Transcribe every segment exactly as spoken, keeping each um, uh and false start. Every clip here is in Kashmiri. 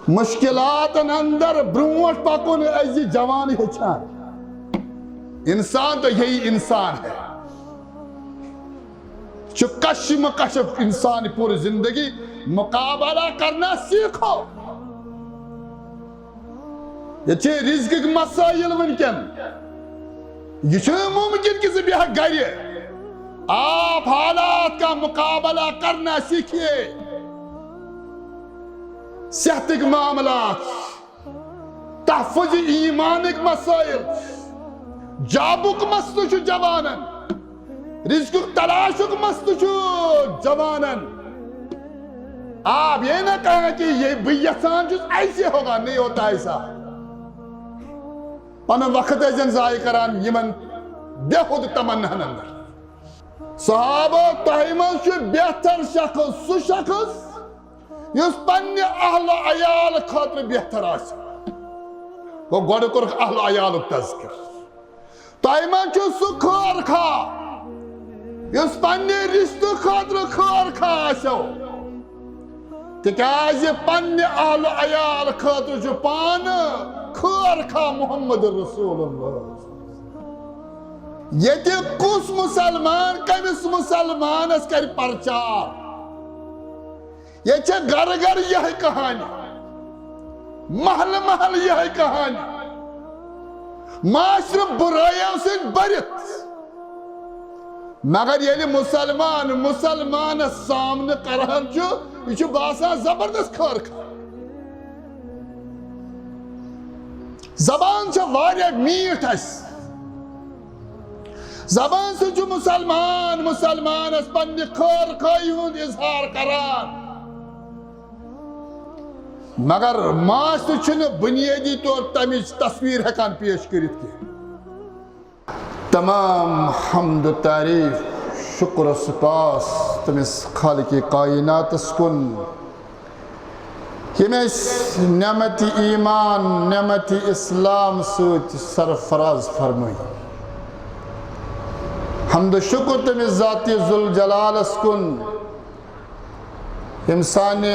مشکلاتن اندر برونٹھ پکُن أزی جوان ہیٚچھان۔ انسان تو یہی انسان ہے۔ چھ کشمکش انسان پوری زندگی مقابلہ کرنا سیکھو۔ یہ چھ رزقک مسائل ونکن۔ یہ چھ ممکن کہ ژٕ بیہکھ گرِ۔ آپ حالات کا مقابلہ کرنا سیکھیے۔ صحتک معاملات، تحفظ ایمانک مسائل، جابک مسئلہ چھ جوانن، رزقک تلاشک مسئلہ چھ جوانن۔ آپ یہ نہ کہیں کہ یہ بہٕ یژھان چھُس، ایسے ہوگا، نہیں ہوتا ایسا۔ پنُن وقت ٲسۍزٮ۪ن ضایع کران یِمن بیہود تمناہن اندر۔ صحابہ، تۄہہِ منٛز چھُ بہتر شخص سُہ شخص یُس پننہِ اہل و عیال خٲطرٕ بہتر آسہِ۔ گوٚو، گۄڈٕ کوٚرُکھ اہل و عیالُک تذکر۔ تۄہہِ منٛز چھُ سُہ خٲر خواہ یُس پننہِ رشتہٕ خٲطرٕ خٲر خواہ آسیو، تِکیازِ پننہِ اہل و عیال خٲطرٕ چھُ پانہٕ خٲر خواہ محمد رسول اللہ۔ ییٚتہِ کُس مسلمان کٔمِس مسلمانس کرِ پرچار؟ ییٚتہِ چھےٚ گرٕ گرٕ یِہے کہانی، محلہٕ محلہٕ یِہے کہانی، معاشرٕ بُرٲیو سۭتۍ بٔرِتھ۔ مگر ییٚلہِ مسلمان مسلمانس سامنہٕ کران چھُ، یہِ چھُ باسان زبردست خٲر خواہ۔ زبان چھےٚ واریاہ میٖٹھ اَسہِ۔ زبان سۭتۍ چھُ مسلمان مسلمانس پننہِ خٲر خٲہی ہُنٛد اظہار کران، مگر معاشرٕ چھُنہٕ بُنیٲدی طور تمِچ تصویر ہٮ۪کان پیش کٔرِتھ کینٛہہ۔ تمام حمد و تعریف، شکر و سپاس تٔمِس خالق کائناتس کُن، ییٚمۍ اَسہِ نعمت ایمان، نعمت اسلام سۭتۍ سرفراز فرمٲے۔ حمد و شکر تٔمِس ذات ذوالجلالس کُن، ییٚمۍ سانہِ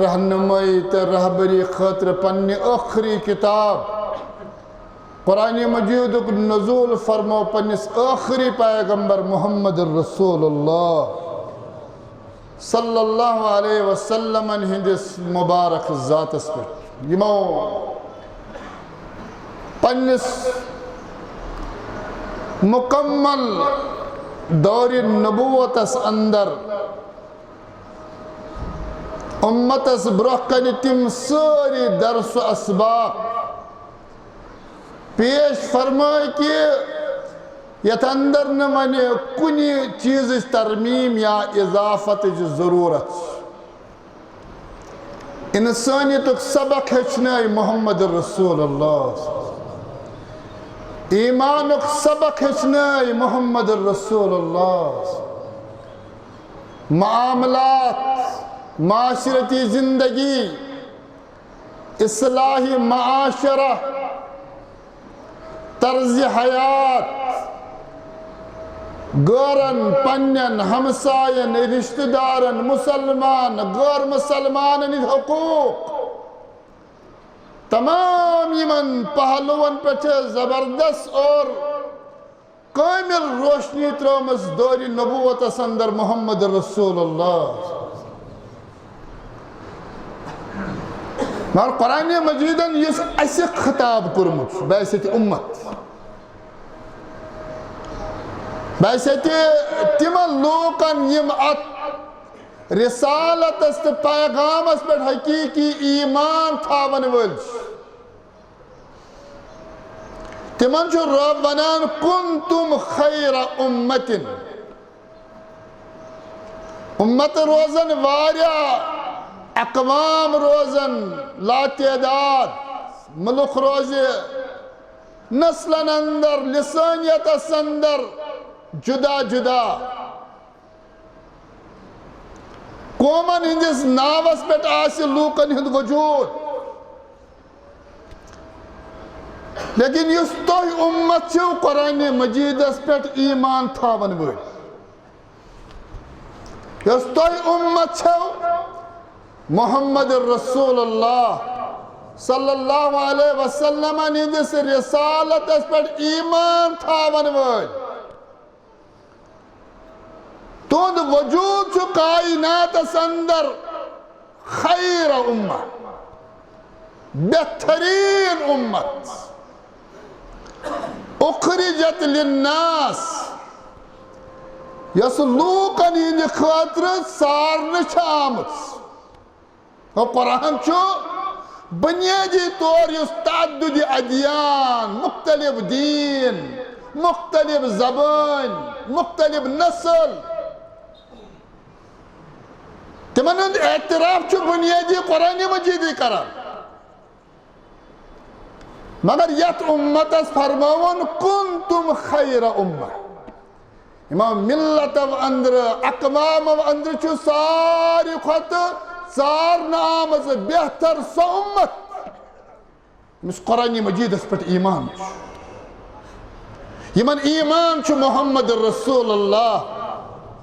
رہنمٲیی تہٕ رہبری خٲطرٕ پننہِ ٲخری کتاب قرآن مجیدُک نزول فرمو پننِس ٲخری پیغمبر محمد رسول اللہ صلی اللہ علیہ وسلمن ہٕنٛدِس مبارک ذاتس پٮ۪ٹھ، یِمو پننِس مکمل دورِ نبوتس اندر امتس برونٛہہ کنہِ تِم سٲری درس و اسباق پیش فرمٲے کہِ یتھ اندر نہٕ وۄنۍ کُنہِ چیزٕچ ترمیم یا اضافتٕچ ضرورت چھِ۔ انسانیتُک سبق ہیٚچھنٲے محمد رسول اللہ، ایمانُک سبق ہیٚچھنٲے محمد رسول اللہ، معاملات، معاشرتی زندگی، اصلاح معاشرہ، طرز حیات، غٲرن، پننٮ۪ن، ہمساین، رشتہ دارن، مسلمان، غٲر مسلمانن ہٕنٛدۍ حقوق، تمام یِمن پہلوَن پٮ۪ٹھ چھِ زبردست اور کامل روشنی ترٲومٕژ دورِ نبوتس اندر محمد رسول اللہ۔ مگر قرآن مجیدن یُس اَسہِ خطاب کوٚرمُت چھُ، بعثت امت، بعثت تِمن لوٗکن یِم اتھ رسالتس تہٕ پیغامس پٮ۪ٹھ حقیقی ایمان تھاون وٲلۍ چھِ۔ تِمن چھُ رب ونان، "کنتم خیر امتن"۔ امت روزن واریاہ، اقوام روزن لاتعداد، ملک روزِ نسلن اندر، لسانیتس اندر جدا جدا۔ قومن ہٕنٛدِس ناوس پٮ۪ٹھ آسہِ لوٗکن ہُنٛد وجود، لیکن یُس تۄہہِ اُمت چھِو قرآن مجیدس پٮ۪ٹھ ایمان تھاون وٲلۍ، یۄس تۄہہِ اُمت چھَو، محمد رسول اللہ صلی اللہ علیہ وسلم ہٕنٛدِس رسالتس پٮ۪ٹھ ایمان تھاون وٲلۍ۔ تُہُنٛد وجود چھُ کائناتس اندر خیر امہ، بہترین امت، اخرجت للناس، یۄس لوٗکن ہٕنٛدِ خٲطرٕ ژارنہٕ چھِ آمٕژ۔ گوٚو، قرآن چھُ بنیٲدی طور یُس تعدد ادیان، مختلف دین، مختلف زبٲنۍ، مختلف نسل، تِمن ہُنٛد اعتراف چھُ بنیٲدی قرآن مجیدٕے کران۔ مگر یتھ امتس فرمٲوُن، "کنتم خیر امہ"، یِمو ملتو اندرٕ، اقوامو اندرٕ چھُ ساروی کھۄتہٕ ژارنہٕ آمٕژ بہتر سۄ امت، ییٚمِس قرآن مجیدس پٮ۪ٹھ ایمان چھُ، یِمن ایمان چھُ محمد رسول اللہ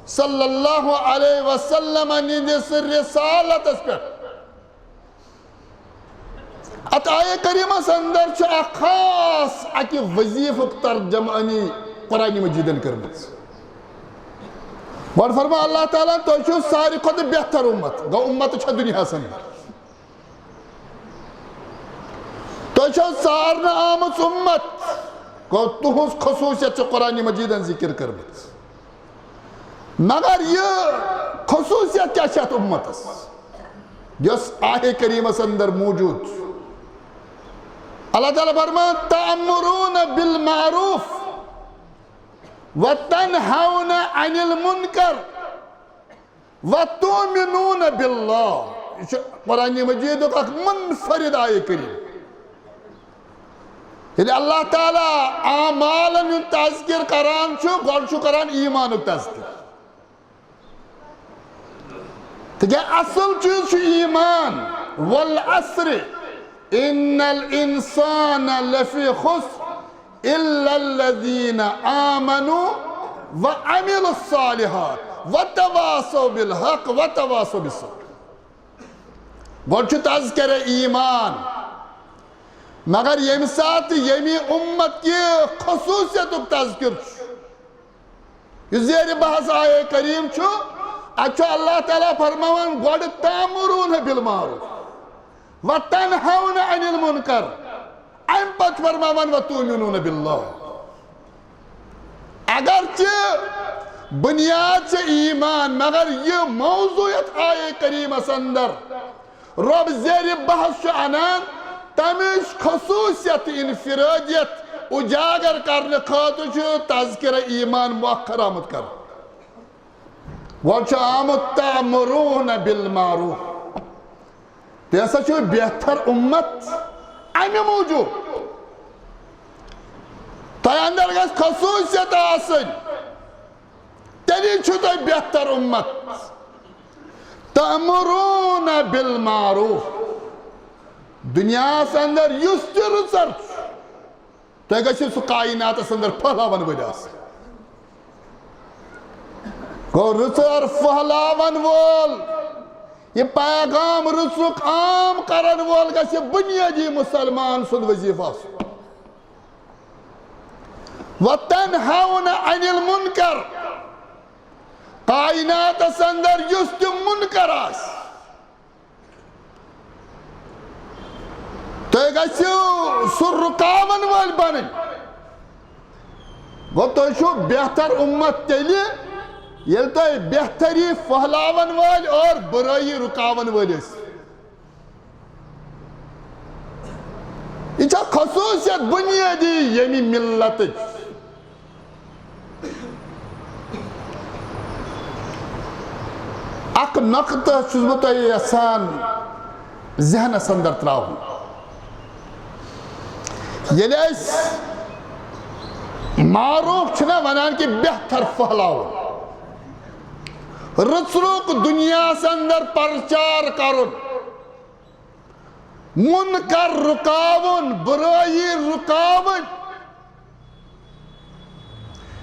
صلی اللہ علیہ وسلم ہٕنٛدِس رسالتس پٮ۪ٹھ۔ اتھ آیہ کریمس اندر چھُ اکھ خاص اکہِ وظیفُک ترجمانی قرآن مجیدن کٔرمٕژ۔ گۄڈٕ فرموو اللہ تعالیٰ، "تُہۍ چھِو ساروی کھۄتہٕ بہتر امت"، گوٚو، امت چھےٚ دُنیاہس اندر۔ "تُہۍ چھِو ژارنہٕ آمٕژ امت"، گوٚو، تُہٕنٛز خصوٗصیت چھِ قرآن مجیدن ذکر کٔرمٕژ۔ مگر یہِ خصوٗصیت کیٛاہ چھِ اَتھ اُمتَس، یۄس آیہِ کریٖمَس اندر موجود چھِ؟ اللہ تعالیٰ فرمان، "تأمرون بالمعروف وتنهون عن المنکر وتؤمنون باللہ۔" یہِ چھُ قرآن مجیدُک اکھ منفرد آیہِ کریم۔ ییٚلہِ اللہ تعالیٰ اعمالن ہُنٛد تذکر کران چھُ، گۄڈٕ چھُ کران ایمانُک تذکر۔ تِکیٛازِ اصل چیٖز چھُ ایمان۔ "والعصر ان الانسان لفی خسر الا الذین آمنوا وعملوا الصالحات وتواصوا بالحق وتواصوا بالصبر۔" گۄڈٕ چھُ تذکرہ ایمان، مگر ییٚمہِ ساتہٕ ییٚمہِ اُمت کہِ خصوٗصیتُک تذکر چھُ، یُس زیرِ بحث آیے کریم چھُ، اتہِ چھُ اللہ تعالیٰ فرماوان گۄڈٕ "تأمرون بالمعروف وتنهون عن المنکر"، امہِ پتہٕ فرماوان "وتؤمنون باللہ"۔ اگرچہ بنیاد چھِ ایمان، مگر یہِ موضوع یتھ آیے کریمس اندر رۄب زیرِ بحث چھُ انان، تمِچ خصوٗصیت تہٕ انفرادیت اجاگر کرنہٕ خٲطرٕ چھُ تذکرہ ایمان مؤخر آمُت کرنہٕ۔ گۄڈٕ چھُ آمُت "تأمرون بالمعروف"، تُہۍ ہسا چھِو بہتر اُمت امہِ موٗجوٗب، تۄہہِ اندر گژھِ خصوٗصیت آسٕنۍ، تیٚلی چھِو تُہۍ بہتر اُمت۔ "تأمرون بالمعروف"، دُنیاہس اندر یُس تہِ رٕژر چھُ، تُہۍ گٔژھِو سُہ کائناتس اندر پھٔہلاون وٲلۍ آسٕنۍ۔ گوٚو، رٕژر پھٔہلاون وول، یہِ پیغام رٕژرُک عام کرن وول گژھِ بنیٲدی مسلمان سُنٛد وظیفہٕ آسُن۔ "وتنهون عن المنکر"، کائناتس اندر یُس تہِ منکر آسہِ، تُہۍ گژھِو سُہ رُکاون وٲلۍ بنٕنۍ۔ گوٚو، تُہۍ چھِو بہتر اُمت تیٚلہِ، ییٚلہِ تُہۍ بہتری پھٔہلاون وٲلۍ اور بُرٲیی رُکاون وٲلۍ ٲسِو۔ یہِ چھےٚ خصوٗصیت بُنیٲدی ییٚمہِ مِلتٕچ۔ اکھ نۄقطہٕ چھُس بہٕ تۄہہِ یژھان ذہنس اندر ترٛاوُن۔ ییٚلہِ أسۍ معروف چھِنہ ونان کہِ بہتر پھٔہلاوُن، رٕژرُک دُنیاہس اندر پرچار کرُن، منکر رُکاوُن، بُرٲیی رُکاوٕنۍ۔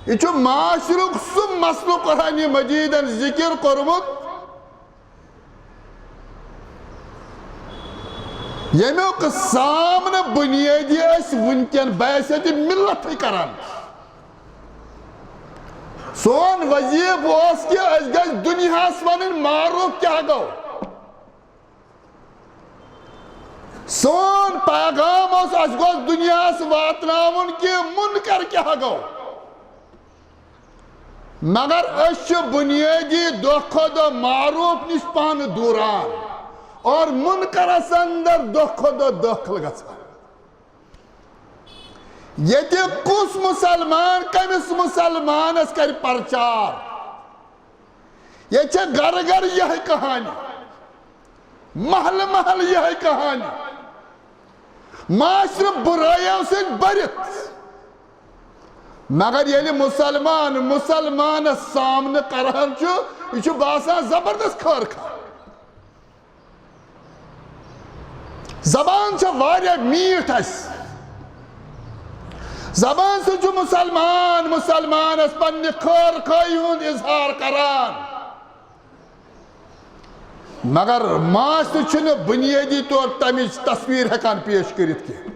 یہِ چھُ معاشرُک سُہ مسلہٕ قرآنِ مجیدن ذکر کوٚرمُت، ییٚمیُک سامنہٕ بُنیٲدی أسۍ وٕنکٮ۪ن بحیثیت ملتٕے کران۔ سون وظیفہٕ اوس کہِ أسۍ گژھِ دُنیاہس ونٕنۍ معروف کیٛاہ گوٚو۔ سون پیغام اوس، اَسہِ گوٚژھ دُنیاہس واتناوُن کہِ منکر کیٛاہ گوٚو۔ مگر أسۍ چھِ بُنیٲدی دۄہ کھۄتہٕ دۄہ معروف نِش پانہٕ دوٗران اور منکرس اندر دۄہ کھۄتہٕ دۄہ دٲخل گژھان۔ ییٚتہِ کُس مُسلمان کٔمِس مُسلمانس کرِ پرچار؟ ییٚتہِ چھےٚ گرٕ گرٕ یِہے کہانی، محلہٕ محلہٕ یِہے کہانی، معاشرٕ بُرٲیو سۭتۍ بٔرِتھ۔ مگر ییٚلہِ مُسلمان مُسلمانس سامنہٕ کران چھُ، یہِ چھُ باسان زبردست خٲر خواہ۔ زبان چھےٚ واریاہ میٖٹھ اَسہِ۔ زبان سۭتۍ چھُ مُسلمان مُسلمانس پننہِ خٲر خٲہی ہُنٛد اظہار کران۔ مگر معاشرٕ چھُنہٕ بُنیٲدی طور تَمِچ تصویر ہٮ۪کان پیش کٔرِتھ کینٛہہ۔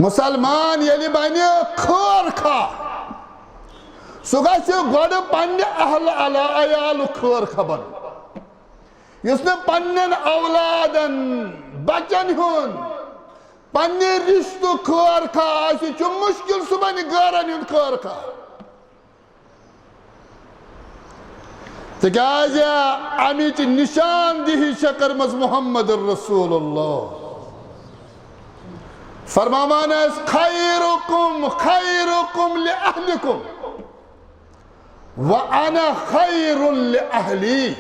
مُسلمان ییٚلہِ بنہِ خٲر خواہ، سُہ گژھِ گۄڈٕ پننہِ اہل علا-، عیالُک خٲر خواہ بنُن۔ یُس نہٕ پننٮ۪ن اولادن، بچن ہُنٛد، پننہِ رشتُک خٲر خواہ آسہِ، چھُ مُشکل سُہ بنہِ غٲرن ہُنٛد خٲر خواہ۔ تِکیازِ امِچ نشاندہی چھےٚ کٔرمٕژ محمد رسول اللہ۔ فرماوان ٲسۍ، "خیرکم خیرکم لأہلکم وانا خیر لأہلی۔"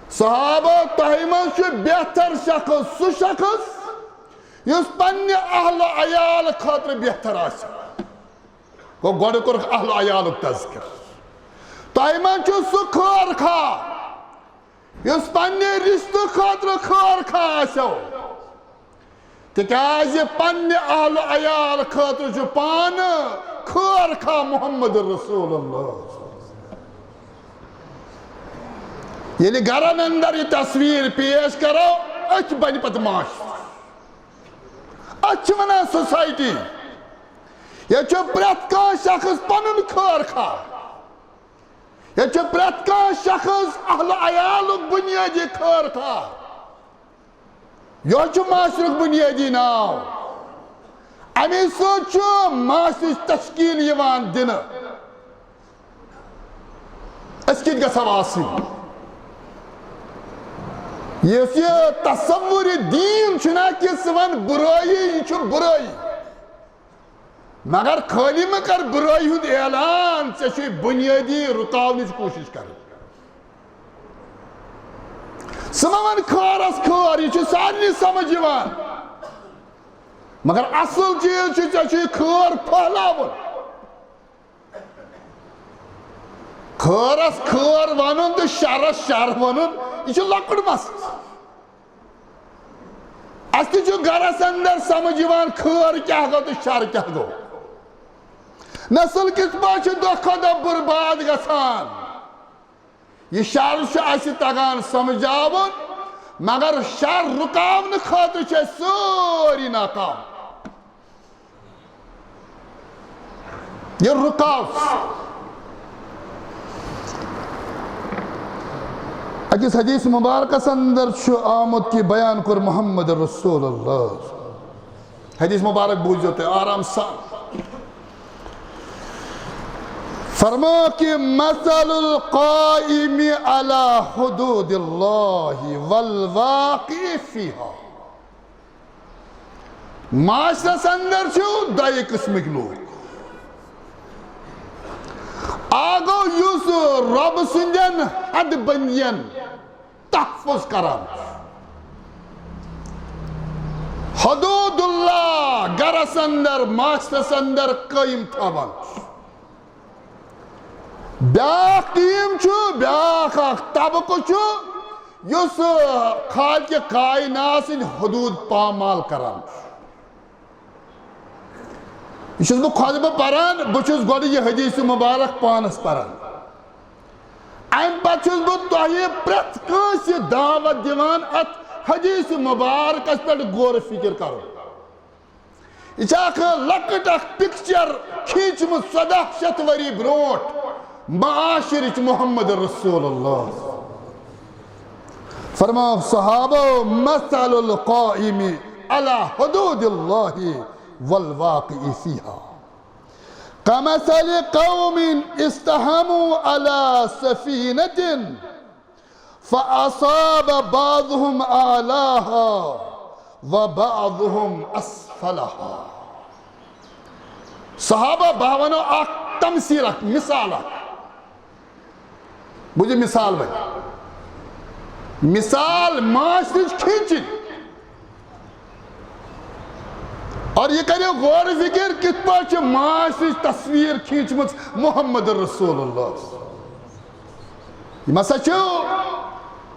صحابہ، تۄہہِ منٛز چھُ بہتر شخص سُہ شخص یُس پننہِ اہل و عیال خٲطرٕ بہتر آسہِ۔ گوٚو، گۄڈٕ کوٚرُکھ اہل و عیالُک تذکر۔ تۄہہِ منٛز چھُ سُہ خٲر خواہ یُس پننہِ رشتہٕ خٲطرٕ خٲر خواہ آسیو، تِکیازِ پننہِ اہل و عیال خٲطرٕ چھُ پانہٕ خٲر خواہ محمد رسول اللہ۔ ییٚلہِ گرن اندر یہِ تصویر پیش کرو، أتھۍ بنہِ پتہٕ معاشرٕ۔ أتھۍ چھِ ونان سوسایٹی۔ ییٚتہِ چھُ پرٛٮ۪تھ کانٛہہ شخص پنُن خٲر خواہ۔ ییٚتہِ چھُ پرٛٮ۪تھ کانٛہہ شخص اہل عیالُک بُنیٲدی خٲر خواہ۔ یِہوٚے چھُ معاشرُک بُنیٲدی ناو۔ اَمی سۭتۍ چھُ معاشرٕچ تشکیٖل یِوان دِنہٕ۔ أسۍ کِتھ گژھو آسٕنۍ؟ یُس یہِ تصوُرِ دیٖن چھُنہ کہِ ژٕ وَن بُرٲیی، یہِ چھُ بُرٲیی۔ مگر خٲلی مہ کر بُرٲیی ہُنٛد اعلان، ژےٚ چھُے بُنیٲدی رُکاونٕچ کوٗشِش کرٕنۍ۔ ژٕ مہ وَن خٲرس خٲر، یہِ چھُ سارنٕے سمجھ یِوان۔ مگر اصل چیٖز چھُ، ژےٚ چھُے خٲر پھٔہلاوُن۔ خٲرس خٲر ونُن تہٕ شرس شر ونُن، یہِ چھُ لۄکُٹ مسلہٕ۔ اسہِ تہِ چھُ گرس اندر سمجھ یِوان خٲر کیاہ گوٚو تہٕ شر کیاہ گوٚو۔ نسل کِتھ پٲٹھۍ چھِ دۄہ کھۄتہٕ دۄہ برباد گژھان۔ یہِ شر چھُ اسہِ تگان سمجھاوُن، مگر شر رُکاونہٕ خٲطرٕ چھِ أسۍ سٲری ناکام۔ یہِ رُکاو۔ أکِس حدیث مبارکس اندر چھُ آمُت کہِ بیان کوٚر محمد رسول اللہ۔ حدیث مبارک بوٗزِو تُہۍ آرام سان۔ فرمو کہ مثل القائم علی حدود اللہ والواقع فیہا۔ معاشرس اندر چھِ دۄیہِ قٕسمٕکۍ لوٗکھ۔ اکھ گوٚو یُس رۄب سٕنٛدٮ۪ن حد بندین تحفظ کران، حدود اللہ گرس اندر، معاشرس اندر قٲیِم تھاوان۔ بیاکھ ٹیٖم چھُ، بیاکھ اکھ طبقہٕ چھُ، یُس خالقِ کائنات سٕنٛدۍ حدود پامال کران چھُ۔ یہِ چھُس بہٕ خۄطبہٕ پران، بہٕ چھُس گۄڈٕ یہِ حدیث مبارک پانس پران۔ امہِ پتہٕ چھُس بہٕ تۄہہِ پرٛٮ۪تھ کٲنٛسہِ دعوت دِوان اتھ حدیث مبارکس پٮ۪ٹھ غور فکر کرُن۔ یہِ چھِ اکھ لۄکٕٹ اکھ picture کھینچمٕژ ژۄداہ شیٚتھ ؤری برونٛٹھ معاشرٕچ محمد رسول اللہ۔ فرماو صحابو، مثل القائم على حدود الله والواقع فيها كمثل قوم استهموا على سفينة فأصاب بعضهم أعلاها وبعضهم أسفلها۔ صحابہ، بہٕ وَنو اکھ تمثیل، اکھ مثال اکھ۔ بوٗزِو مثال وۄنۍ۔ مثال معاشرٕچ کھینچِنۍ۔ اور یہِ کٔرِو غور فکر، کِتھ پٲٹھۍ چھِ معاشرٕچ تصویر کھینچمٕژ محمد رسول اللہ۔ یِم ہسا چھِ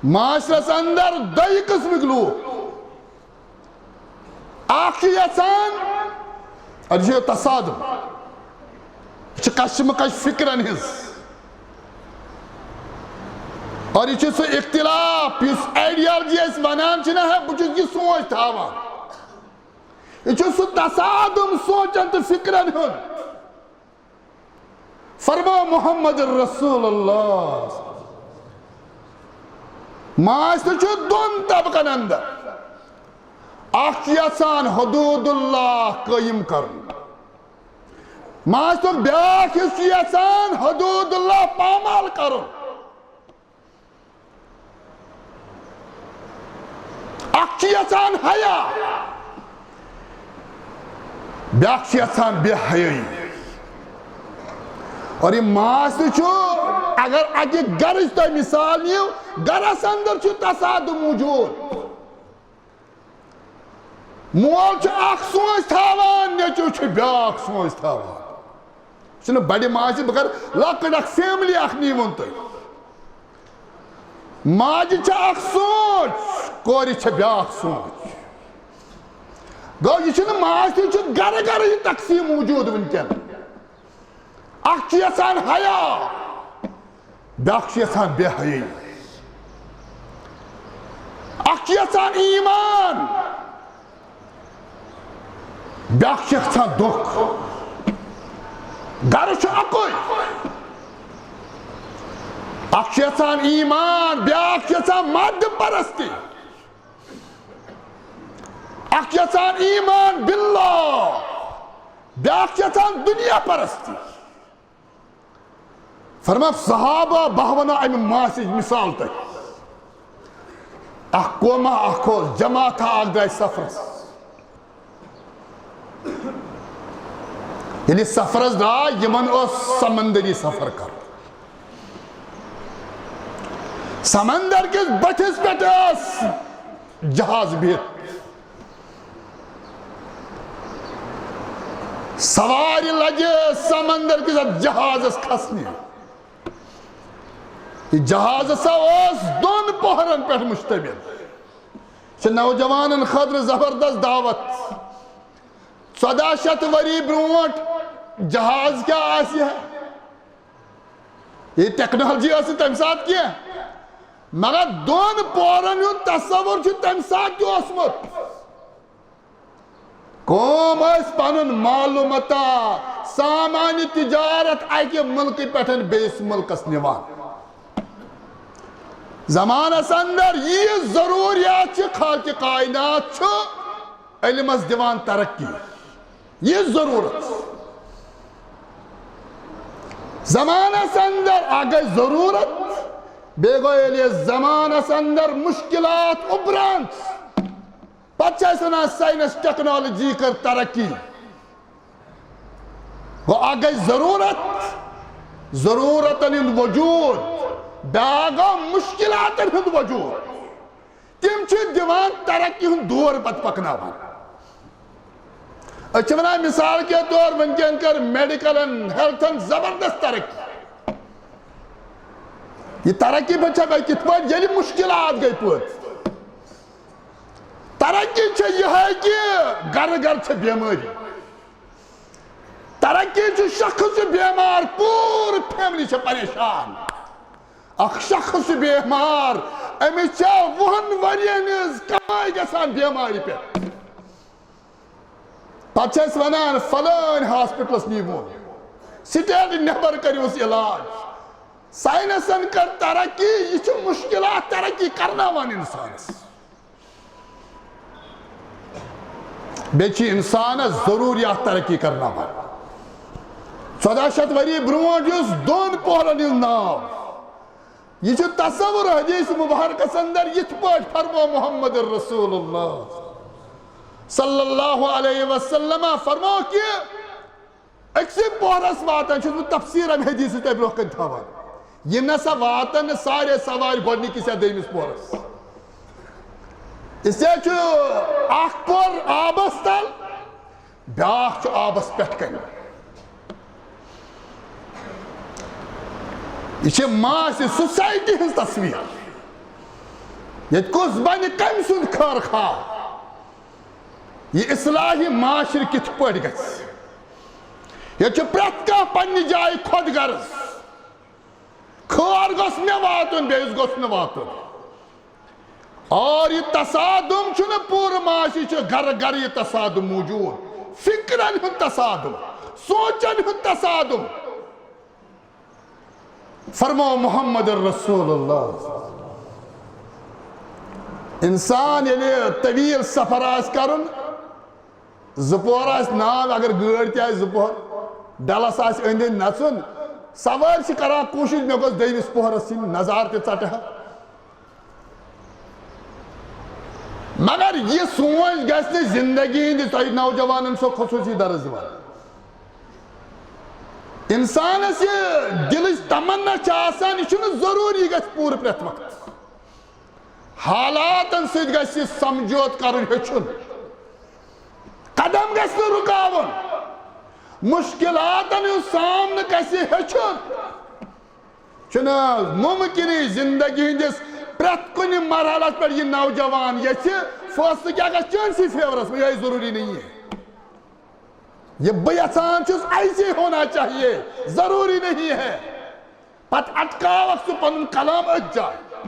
معاشرس اندر دۄیہِ قٕسمٕکۍ لوٗکھ۔ اکھ چھُ یژھان، اور یہِ چھُ تصادم، یہِ چھِ کشمکش فکرن ہٕنٛز۔ اور یہِ چھُ سُہ اختلاف، یُس ideology أسۍ ونان چھِ نہ، ہے، بہٕ چھُس یہِ سونچ تھاوان۔ یہِ چھُ سُہ تصادم سونچن تہٕ فکرن ہُنٛد۔ فرماو محمد رسول اللہ۔ معاشرٕ چھُ دۄن طبقن اندر۔ اکھ چھُ یژھان حدود اللہ قٲیِم کرُن۔ معاشرُک بیٛاکھ حصہٕ چھُ یژھان حدود اللہ پامال کرُن۔ اکھ چھُ یژھان حیا، بیٛاکھ چھُ یژھان بے حیٲیی۔ اور یہِ معاشرٕ چھُ، اگر اکہِ گرٕچ تۄہہِ مثال نِیِو، گرس اندر چھُ تصادم موجود۔ مول چھُ اکھ سونچ تھاوان، نیٚچو چھُ بیٛاکھ سونچ تھاوان۔ یہِ چھُنہٕ بڑِ ماجہِ، بہٕ کرٕ لۄکٕٹ اکھ family اکھ نِیوُن تُہۍ۔ ماجہِ چھِ اکھ سونچ، کورِ چھِ بیٛاکھ سونچ۔ گوٚو، یہِ چھُنہٕ ماجہِ، یہِ چھُ گرٕ گرٕ یہِ تقسیٖم موجود وٕنکیٚن۔ اکھ چھُ یژھان حیا، بیٛاکھ چھُ یژھان بے حیٲیی۔ اکھ چھُ یژھان ایمان، بیٛاکھ چھُ یژھان دۄکھ۔ گرٕ چھُ اکُے۔ اکھ چھُ یژھان ایمان، بیٛاکھ چھُ یژھان مادٕ پرستی۔ اکھ چھُ یژھان ایمان باللہ، بیٛاکھ چھُ یژھان دُنیا پرستی۔ فرماو صحابہ، بہٕ وَنہٕ اَمہِ ماسٕچ مثال تۄہہِ۔ اکھ قوما اکھ اوس، جماعتھا اکھ درٛاے سفرس۔ ییٚلہِ سفرس درٛاے، یِمن اوس سمندری سفر کرُن۔ سمندر کِس بٔٹھِس پٮ۪ٹھ ٲس جہاز بِہِتھ۔ سوارِ لجہِ سمندر کِس اتھ جہازس کھسنہِ۔ یہِ جہاز ہسا اوس دۄن پوہرن پٮ۪ٹھ مشتمل۔ چھِ نوجوانن خٲطرٕ زبردست دعوت۔ ژۄداہ شیٚتھ ؤری برونٛٹھ جہاز کیٛاہ آسہِ ہا؟ یہِ technology ٲس نہٕ تَمہِ ساتہٕ کینٛہہ، مگر دۄن پورن ہُنٛد تصور چھُ تَمہِ ساتہٕ تہِ اوسمُت۔ قوم ٲسۍ پنُن مال و متاع، سامان تجارت اکہِ مُلکہٕ پٮ۪ٹھ بیٚیِس مُلکس نِوان۔ زمانس اندر یہِ ضروریات چھِ، خالق کائنات چھُ علمس دِوان ترقی۔ یہِ ضرورت۔ زمانس اندر اکھ گٔے ضرورت، بیٚیہِ گوٚو ییٚلہِ زمانس اندر مشکلات اُبران، پتہٕ چھِ أسۍ ونان science technology کٔر ترقی۔ گوٚو اکھ گٔے ضرورت، ضرورتن ہُنٛد وجود، بیٛاکھ گوٚو مشکلاتن ہُنٛد وجود۔ تِم چھِ دِوان ترقی ہُنٛد دور پتہٕ پکناوان۔ أسۍ چھِ ونان مثال کے طور وٕنکیٚن کٔر میڈیکلن، ہیلتھن زبردست ترقی۔ یہِ ترقی پتہٕ چھےٚ گٔے کِتھ پٲٹھۍ؟ ییٚلہِ مشکلات گٔے پٲدٕ۔ ترقی چھےٚ یِہے کہِ گرٕ گرٕ چھےٚ بیمٲری۔ ترقی چھُ شخص چھُ بیمار، پوٗرٕ family چھےٚ پریشان۔ اکھ شخص چھُ بیمار، أمِس چھےٚ وُہن ؤرین ہٕنٛز کمٲے گژھان بیمارِ پٮ۪ٹھ۔ پتہٕ چھِ أسۍ ونان، فلٲنۍ ہاسپٹلس نیٖوُن، سٹیٹ نٮ۪بر کٔرِوُس علاج۔ ساینسن کٔر ترقی، یہِ چھِ مشکلات ترقی کرناوان انسانس۔ بیٚیہِ چھِ انسانس ضروریات ترقی کرناوان۔ ژۄداہ شیٚتھ ؤری برونٛٹھ یُس دۄن پوہرن ہُنٛد ناو، یہِ چھُ تصور حدیث مبارکس اندر یِتھ پٲٹھۍ فرمو محمد رسول اللہ صلی اللہ علیہ وسلم فرمو کہ أکسٕے پوہرس واتان، چھُس بہٕ تفسیر امہِ حدیث تۄہہِ برونٛہہ کنہِ تھاوان۔ یِم نسا واتن نہٕ سارے سوارِ گۄڈنِکِس یا دوٚیمِس پوہرس۔ اس لیے چھُ اکھ پوہر آبس تل، بیاکھ چھُ آبس پٮ۪ٹھ کنہِ۔ یہِ چھِ معاشرٕ، سوسایٹی ہٕنٛز تصویر۔ ییٚتہِ کُس بنہِ کٔمۍ سُنٛد خٲر خواہ؟ یہِ اصلاحِ معاشرٕ کِتھ پٲٹھۍ گژھِ؟ ییٚتہِ چھُ پرٛٮ۪تھ کانٛہہ پننہِ جایہِ خۄد غرض۔ خٲر گوٚژھ مےٚ واتُن، بیٚیِس گوٚژھ نہٕ واتُن۔ اور یہِ تصادم چھُنہٕ پوٗرٕ معاشی، چھُ گرٕ گرٕ یہِ تصادم موجود۔ فکرن ہُنٛد تصادم، سونچن ہُنٛد تصادم۔ فرمو محمد رسول اللہ۔ انسان ییٚلہِ طویل سفر آسہِ کرُن، زٕ پور آسہِ ناو، اگر گٲڑۍ تہِ آسہِ زٕ پور، ڈلس آسہِ أنٛدۍ أنٛدۍ نژُن، سوٲرۍ چھِ کران کوٗشش مےٚ گوٚژھ دوٚیمِس پوہرس یِنۍ، نظارٕ تہِ ژٹہٕ ہا۔ مگر یہِ سونچ گژھِ نہٕ زندگی ہٕنٛدِ، تۄہہِ نوجوانن چھو خصوٗصی درس دِوان۔ انسانس یہِ دلٕچ تمنا چھِ آسان، یہِ چھُنہٕ ضروٗری گژھِ پوٗرٕ پرٛٮ۪تھ وقتہٕ۔ حالاتن سۭتۍ گژھِ یہِ سمجھوتہٕ کرُن ہیٚچھُن۔ قدم گژھِ نہٕ رُکاوُن۔ مشکلاتن ہُنٛد سامنہٕ گژھِ ہیٚچھُن۔ چھُنہٕ ممکنٕے زندگی ہٕنٛدِس پرٛٮ۪تھ کُنہِ مرحلس پٮ۪ٹھ یہِ نوجوان یژھِ فٲصلہٕ کیٛاہ گژھِ چٲنسٕے فیورس منٛز، یہِ ضروٗری نہیں ہے۔ یہِ بہٕ یژھان چھُس، ایسے ہونا چاہیے، ضروٗری نہیں ہے۔ پتہٕ اٹکاوکھ ژٕ پنُن قلم أتھۍ جایہِ۔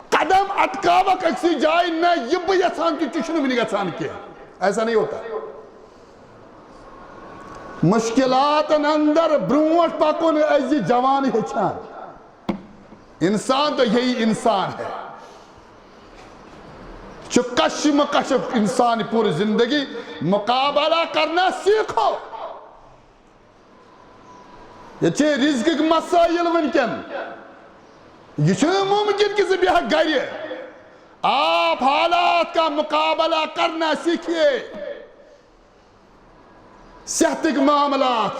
قدم اٹکاوکھ أکسٕے جایہِ، نہ، یہِ بہٕ یژھان چھُس، تہِ چھُنہٕ وُنہِ گژھان کینٛہہ۔ ایسا نہیں ہوتا۔ مشکلاتن اندر برونٛٹھ پکُن أزۍ جوان ہیٚچھان۔ انسان تو یہی انسان ہے۔ چھُ کشمکش انسان پوٗرٕ زندگی۔ مقابلہ کرنا سیکھو۔ ییٚتہِ چھِ رزقٕکۍ مسٲیل وٕنکٮ۪ن۔ یہِ چھُنہٕ ممکن کہِ ژٕ بیٚہکھ گرِ۔ آپ حالات کا مقابلہ کرنا سیکھیے۔ صحتٕکۍ معاملات،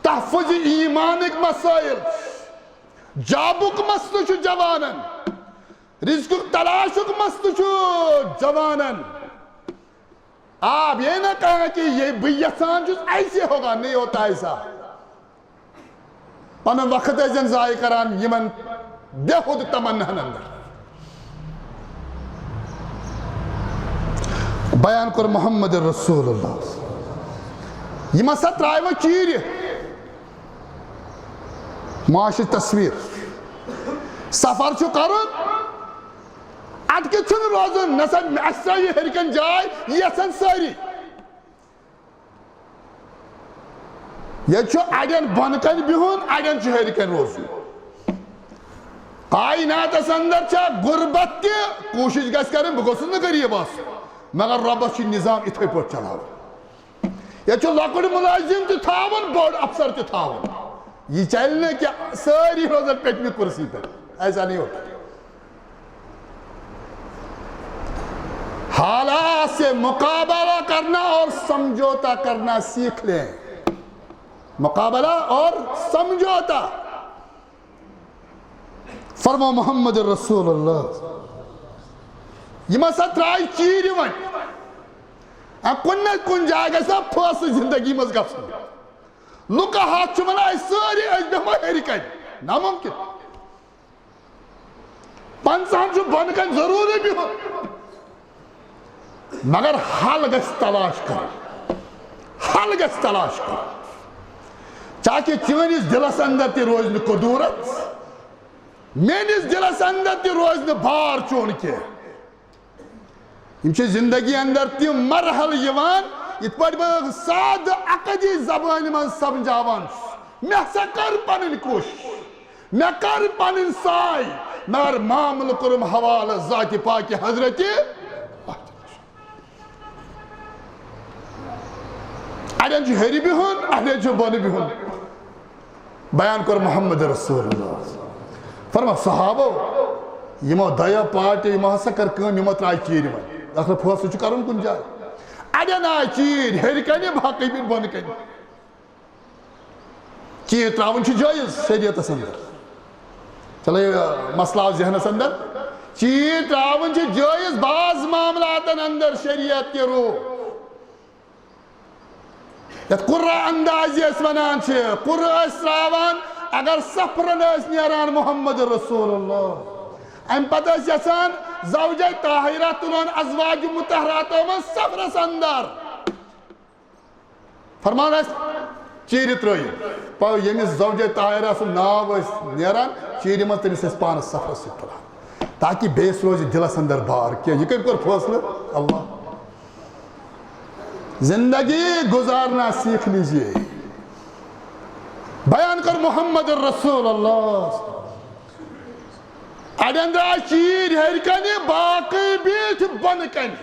تحفظ ایمانٕکۍ مسٲیل، جابُک مسلہٕ چھُ جوانن، رزقُک تلاشُک مسلہٕ چھُ جوانن۔ آپ یہ نہ کہا کہ یہ بہٕ یژھان چھُس، ایسے ہوگا، نہیں ہوتا ایسا۔ پنُن وقت ٲسۍزٮ۪ن ضایع کران یِمن بیہود تمناہن اندر۔ بیان کوٚر محمد رسول اللہ۔ یِم ہسا ترٛایہِ وۄنۍ چیٖرِ۔ معاشی تصویر۔ سفر چھُ کرُن، اٹکِتھ چھُنہٕ روزُن۔ نہ سا اَسہِ ترٛایہِ ہیٚرِ کَنہِ جاے، یہِ یژھن سٲری۔ ییٚتہِ چھُ اَڑٮ۪ن بۄنہٕ کَنہِ بِہُن، اَڑٮ۪ن چھُ ہیٚرِ کَنہِ روزُن۔ کائناتس اندر چھا غربت تہِ، کوٗشِش گژھِ کَرٕنۍ، بہٕ گوٚژھُس نہٕ غریٖب آسُن، مگر رۄبس چھُ نظام اِتھَے پٲٹھۍ چلاوُن۔ ییٚتہِ چھُ لۄکُٹ مُلٲزِم تہِ تھاوُن، بوٚڑ افسر تہِ تھاوُن۔ یہِ چلہِ نہٕ کینٛہہ، سٲری روزن پیٚٹھمہِ کُرسی پٮ۪ٹھ۔ ایسا نہیں ہوتا۔ حالات سے مقابلہ کرنا اور سمجھوتا کرنا سیکھ لیں۔ مقابلہ اور سمجھوتا۔ فرمو محمد رسول اللہ۔ یِم ہسا ترٛایہِ چیٖرِ وۄنۍ۔ آ، کُنہِ نتہٕ کُنہِ جایہِ گژھِ ہا فٲصلہٕ زندگی منٛز گژھُن۔ لُکہٕ ہتھ چھِ ونان، أسۍ سٲری، أسۍ بیٚہمو ہیٚرِ کنہِ۔ ناممکن۔ پنٛژاہن چھُ بۄنہٕ کنہِ ضروٗری بِہُن۔ مگر حل گژھِ تلاش کرُن۔ حل گژھِ تلاش کرُن۔ تاکہ چٲنِس دِلس اندر تہِ روزِ نہٕ کدورت، میٲنِس دِلس اندر تہِ روزِ نہٕ بار چون کینٛہہ۔ یِم چھِ زندگی اندر تِم مرحلہٕ یِوان، یِتھ پٲٹھۍ بہٕ سادٕ عقدی زبٲنۍ منٛز سمجھاوان چھُس۔ مےٚ ہسا کٔر پنٕنۍ کوٗشِش، مےٚ کٔر پنٕنۍ سعی، مگر معاملہٕ کوٚرُم حوالہٕ ذاتِ پاکِ حضرتِ۔ اڑٮ۪ن چھُ ہیٚرِ بِہُن، اڑٮ۪ن چھُ بۄنہٕ بِہُن۔ بیان کوٚر محمد رسول اللہ۔ فرما صحابو، یِمو دۄیو پارٹیو، یِمو ہسا کٔر کٲم، یِمو ترٛایہِ چیٖرِ وۄنۍ۔ ٲخٕر فٲصلہٕ چھُ کرُن کُنہِ جایہِ۔ اڑٮ۪ن آے چیٖرۍ ہیٚرِ کنہِ، باقٕے بیٖٹھۍ بۄنہٕ کنہِ۔ چیٖرۍ ترٛاوٕنۍ چھِ جٲیِز شریعتس اندر۔ چلو، یہِ مسلہٕ آو ذہنس اندر۔ چیٖرۍ ترٛاوٕنۍ چھِ جٲیِز بعض معاملاتن اندر شریعت کہِ روح۔ یتھ قرہ اندازی أسۍ ونان چھِ، قرہ ٲسۍ ترٛاوان، اگر سفرن ٲسۍ نیران محمد رسول اللہ، امہِ پتہٕ ٲسۍ یژھان زوجہ طاہرہ تُلہن ازواج مطہراتو منٛز سفرس اندر۔ فرمان آسہِ چیٖرِ ترٲیِو، پَو ییٚمِس زوجہ طاہرہ سُنٛد ناو ٲسۍ نیران چیٖرِ منٛز، تٔمِس ٲسۍ پانس سفرس سۭتۍ تُلان، تاکہ بیٚیِس روزِ دِلس اندر بار کینٛہہ۔ یہِ کٔمۍ کوٚر فٲصلہٕ؟ اللہ۔ زندگی گزارنا سیکھ لیجیے۔ بیان کر محمد رسول اللہ۔ اڑٮ۪ن درٛاے چیٖرۍ ہیٚرِ کنہِ، باقٕے بیٖٹھۍ بۄنہٕ کنہِ۔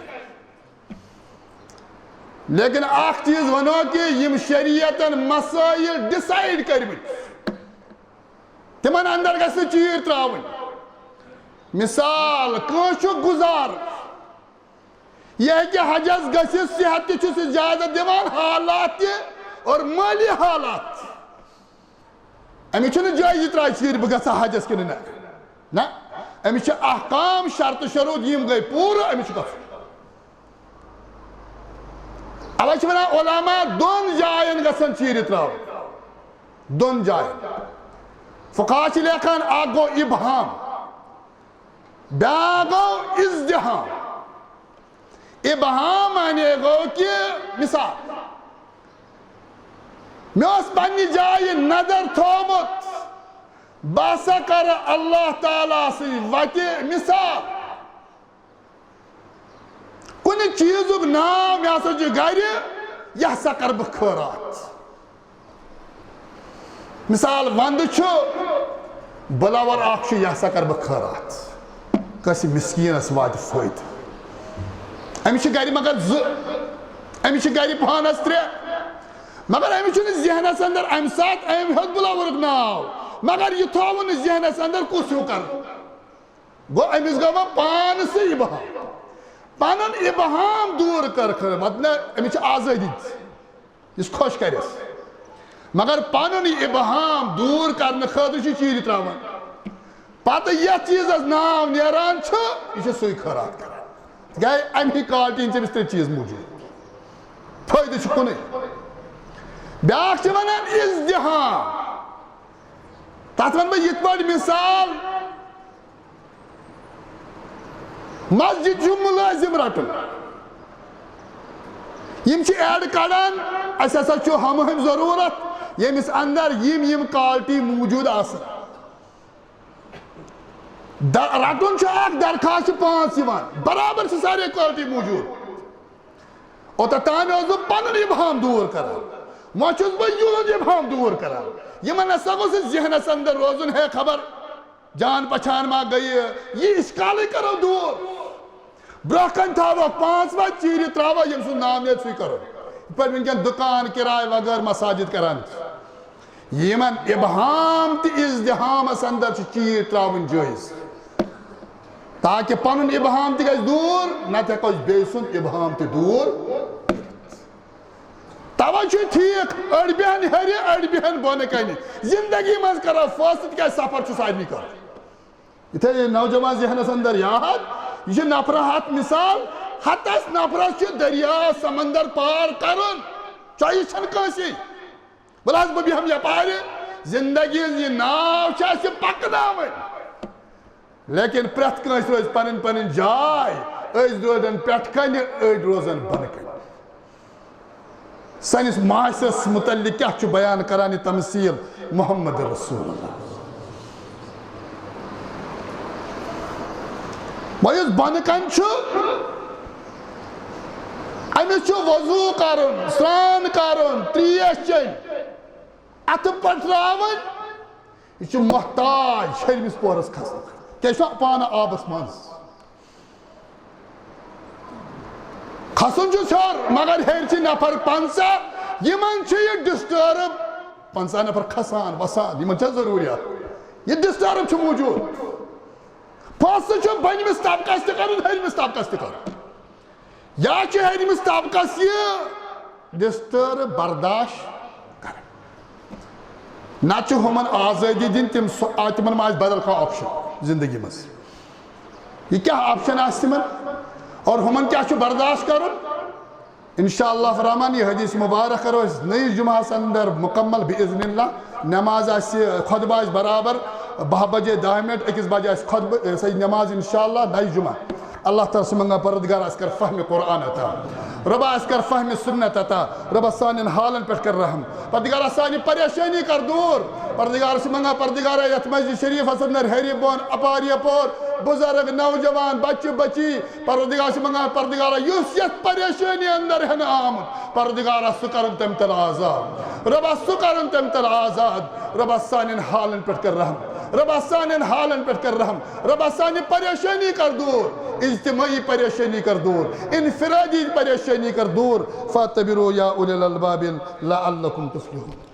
لیکن اکھ چیٖز ونو کہ یِم شریعتن مسائل ڈیسائیڈ کٔرمٕتۍ، تِمن اندر گژھِ نہٕ چیٖرۍ ترٛاوٕنۍ۔ مثال، کٲنٛسہِ چھُ گُزار، یہِ ہیٚکہِ حجس گٔژھِتھ، صحت تہِ چھُس اجازت دِوان، حالات تہِ اور مٲلی حالات تہِ۔ أمِس چھُنہٕ جٲیز یہِ ترٛایہِ چیٖرۍ، بہٕ گژھٕ حجس کِنہٕ نہ۔ نہ، أمِس چھِ احکام، شرط شروٗط، یِم گٔے پوٗرٕ، أمِس چھُ گژھُن۔ اوے چھِ ونان، علماء دۄن جاین گژھن چیٖرِ ترٛاوٕنۍ۔ دۄن جاین۔ فقہا چھِ لیکھان، اکھ گوٚو ابہام، بیٛاکھ گوٚو ازدحام۔ ابہام معنی گوٚو کہ مثال، مےٚ اوس پننہِ جایہِ نظر تھوومُت، بہٕ ہسا کرٕ اللہ تعالیٰ سٕنٛدِ وتہِ مثال۔ کُنہِ چیٖزُک ناو مےٚ ہسا چھُ گرِ، یہِ ہسا کرٕ بہٕ خٲرات۔ مثال، ونٛدٕ چھُ، بُلاوَر اکھ چھُ، یہِ ہسا کرٕ بہٕ خٲرات۔ کٲنٛسہِ مِسکیٖنَس واتہِ فٲیدٕ۔ أمِس چھِ گرِ مگر زٕ، أمِس چھِ گرِ پانَس ترٛےٚ، مگر أمِس چھُنہٕ ذہنَس اندر اَمہِ ساتہٕ أمۍ ہیوٚت بُلاوَرُک ناو، مگر یہِ تھووُن نہٕ ذہنَس اندر کُس ہیوٗ کرٕ۔ گوٚو، أمِس گوٚو وۄنۍ پانسٕے ابہام۔ پنُن ابہام دوٗر کر خٲطرٕ، مطلب، أمِس چھِ آزٲدی دِژ، یُس خۄش کرٮ۪س۔ مگر پنُن یہِ ابہام دوٗر کرنہٕ خٲطرٕ چھُ چیٖرِ ترٛاوان۔ پتہٕ یتھ چیٖزس ناو نیران چھُ، یہِ چھُ سُے خٲرات کران۔ تِکیٛازِ اَمہِ ہی quality ہٕنٛدۍ چھِ أمِس ترٛےٚ چیٖز موٗجوٗد۔ فٲیدٕ چھُ کُنُے۔ بیٛاکھ چھِ ونان ازدحام۔ تتھ ونہٕ بہٕ یِتھ پٲٹھۍ مثال، مسجد چھُ مُلٲزِم رَٹُن۔ یِم چھِ ad کڑان، اَسہِ ہسا چھُ ہُمہٕ ہُمہِ ضروٗرت، ییٚمِس اندر یِم یِم quality موٗجوٗد آسن۔ د-، رَٹُن چھُ اکھ، درخواست چھِ پانٛژھ یِوان، برابر چھِ سارے quality موٗجوٗد۔ اوٚتتھ تام اوسُس بہٕ پنُن ابہام دوٗر کران، وۄنۍ چھُس بہٕ یِہُنٛد ابہام دوٗر کران۔ یِمن نسا گوٚژھ ذہنس اندر روزُن، ہے خبر جان پہچان ما گٔیہِ، یہِ اشکالٕے کرو دوٗر۔ برٛونٛہہ کنہِ تھاووکھ پانٛژھ وَتہِ، چیٖرِتھ ترٛاوو، ییٚمہِ سُنٛد ناو نیرِ سُے کرو۔ یِتھ پٲٹھۍ وٕنکیٚن دُکان کِراے وغٲر مساجد کران چھِ۔ یِمن ابہام تہٕ ازدحامس اندر چھِ چیٖرۍ ترٛاوٕنۍ جٲیز، تاکہ پنُن ابہام تہِ گژھِ دوٗر، نتہٕ ہٮ۪کو أسۍ بیٚیہِ سُنٛد ابہام تہِ دوٗر۔ توے چھُ ٹھیٖک، أڑۍ بیٚہن ہیٚرِ، أڑۍ بیٚہن بۄنہٕ کنہِ۔ زندگی منٛز کرو فٲصلہٕ، تِکیازِ سفر چھُ سارنٕے کرُن۔ یِتھے نوجوان ذہنس اندر یاد، یہِ چھُ نفرٕ ہتھ مثال، ہتس نفرس چھُ دریا سمندر پار کرُن، choice چھنہٕ کٲنٛسی۔ وَلہٕ حظ، بہٕ بیٚہمہٕ یپارِ، زندگی ہٕنٛز یہِ ناو چھِ اَسہِ پکناوٕنۍ۔ لیکن پرٛٮ۪تھ کٲنٛسہِ روزِ پنٕنۍ پنٕنۍ جاے، أڑۍ روزن پٮ۪ٹھٕ کنہِ، أڑۍ روزن بۄنہٕ کنہِ۔ سٲنِس ماسِس مُتعلِق کیٛاہ چھُ بیان کران یہِ تمثیٖل؟ محمد رسول اللہ۔ وۄنۍ یُس بۄنہٕ کَنہِ چھُ، أمِس چھُ وضوٗ کرُن، سرٛان کرُن، ترٛیش چیٚنۍ، اَتھٕ پٔٹھراوٕنۍ۔ یہِ چھُ محتاج ہیٚرمِس پوہرَس کھسنہٕ خٲطرٕ۔ کیٛازِ چھُ پانہٕ آبَس منٛز؟ کھسُن چھُ ہیوٚر، مگر ہیٚرِ چھِ نفر پنٛژاہ، یِمن چھُ یہِ disturb۔ پنٛژاہ نفر کھسان، وسان، یِمن چھا ضروٗریات؟ یہِ disturb چھُ موٗجوٗد۔ فٲصلہٕ چھُ بۄنمِس طبقس تہِ کرُن، ہیٚرمِس طبقس تہِ کرُن۔ یا چھُ ہیٚرمِس طبقس یہِ disturb برداشت کرٕنۍ۔ نتہٕ چھُ ہُمن آزٲدی دِنۍ، تِم سُہ، آ، تِمن ما آسہِ بدل کانٛہہ option زندگی منٛز۔ یہِ کیٛاہ option آسہِ تِمن؟ اور ہُمن کیٛاہ چھُ برداشت کرُن؟ انشاءاللہ الرحمن، یہِ حدیث مبارک کرو أسۍ نٔیِس جمعہس اندر مکمل باذن اللہ۔ نماز آسہِ، خطبہٕ آسہِ برابر باہ بجے دَہ منٹ، أکِس بجے آسہِ خطبہٕ، یہِ ہسا یہِ نماز انشاءاللہ نَیہِ جمعہ۔ اللہ تعالیٰ سُہ منٛگان، پروردگار، اَسہِ کر فہمِ قرآن عطا۔ رۄبا، اَسہِ کر فہمِ سنت عطا۔ رۄبا، سانٮ۪ن حالن پٮ۪ٹھ کر رحم۔ پروردگارا، سانہِ پریشٲنی کر دوٗر۔ پروردگار چھِ منٛگان، پروردگارا، یَتھ مسجد شریفس اندر ہیٚرِ بۄن، اپارِ یپور، بُزرگ، نوجوان، بچہِ بچی، پروردگار چھِ منٛگان، پروردگارا، یُس یَتھ پریشٲنی اندر ہٮ۪نہٕ آمُت، پروردگارا، سُہ کرُن تَمہِ تل آزاد۔ رۄبا، سُہ کرُن تَمہِ تل آزاد۔ رۄبا، سانٮ۪ن حالن پٮ۪ٹھ کر رحم۔ رۄبا، سانٮ۪ن حالن پٮ۪ٹھ کر رحم۔ رۄبا، سانہِ پریشٲنی کر دوٗر، اجتماعی پریشٲنی کر دوٗر، انفرادی پریشٲنی کر دوٗر۔ فاعتبروا یا اولی الالباب لعلکم تفلحون۔